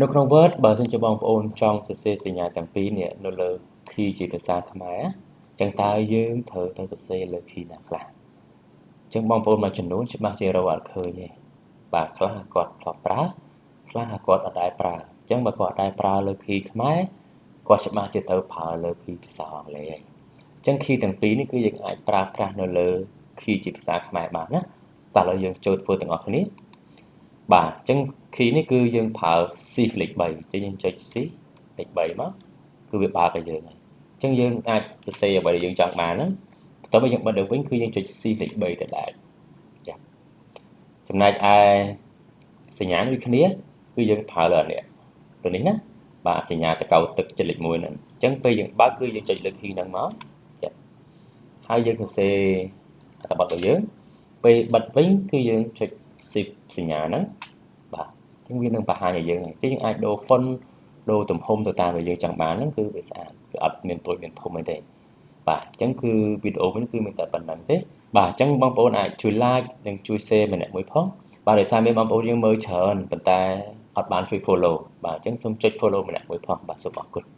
នៅក្នុង Word បើសិនជាបងប្អូនចង់សរសេរសញ្ញាទាំងពីរនេះនៅលើ key ជាភាសាខ្មែរចឹងតើយើងត្រូវទៅសរសេរលើ key ណាខ្លះចឹងបងប្អូនមួយចំនួនច្បាស់ជារកអត់ឃើញទេបាទខ្លះគាត់ធ្លាប់ប្រើខ្លះគាត់អត់ដែលប្រើអញ្ចឹងបើគាត់អត់ដែលប្រើលើ key ខ្មែរគាត់ច្បាស់ជាត្រូវប្រើលើ key ភាសាអង់គ្លេសហើយអញ្ចឹង key ទាំងពីរនេះគឺយើងអាចប្រើប្រាស់នៅលើ key ជាភាសាខ្មែរបានណាតោះឥឡូវយើងចូលធ្វើទាំងអស់គ្នាបាទអញ្ចឹង key នេះគឺយើងប្រើ shift លេខ3អញ្ចឹងយើងចុច shift លេខ3មកគឺវាបើកឲ្យយើងហើយអញ្ចឹងយើងអាចសរសេរអ្វីដែលយើងចង់បានហ្នឹងបន្ទាប់មកយើងបិទទៅវិញគឺយើងចុច shift លេខ3ទៅដែរចាចំណែកឯសញ្ញាដូចគ្នាគឺយើងប្រើលើអានេះទៅនេះណាបាទសញ្ញាតកៅទឹកចុចលេខ1ហ្នឹងអញ្ចឹងពេលយើងបើកគឺយើងចុចលើ key ហ្នឹងមកចាហើយយើងសរសេរអត្ថបទរបស់យើងពេលបិទវិញគឺយើងចុច shift សញ្ញាហ្នឹងបាទអញ្ចឹងវានឹងបង្ហាញឲ្យយើងហើយអញ្ចឹងយើងអាចដូរ font ដូរទំហំទៅតាមដែលយើងចង់បានហ្នឹងគឺវាស្អាតវាអត់មានតូចមានធំអីទេបាទអញ្ចឹងគឺវីដេអូនេះគឺមានតែប៉ុណ្្នឹងទេបាទអញ្ចឹងបងប្អូនអាចជួយ like និងជួយ share ម្នាក់មួយផងបាទដោយសារមានបងប្អូនយើងមើលច្រើនប៉ុន្តែអត់បានជួយ follow បាទអញ្ចឹងសូមចុច follow ម្នាក់មួយផងបាទសូមអរគុណ។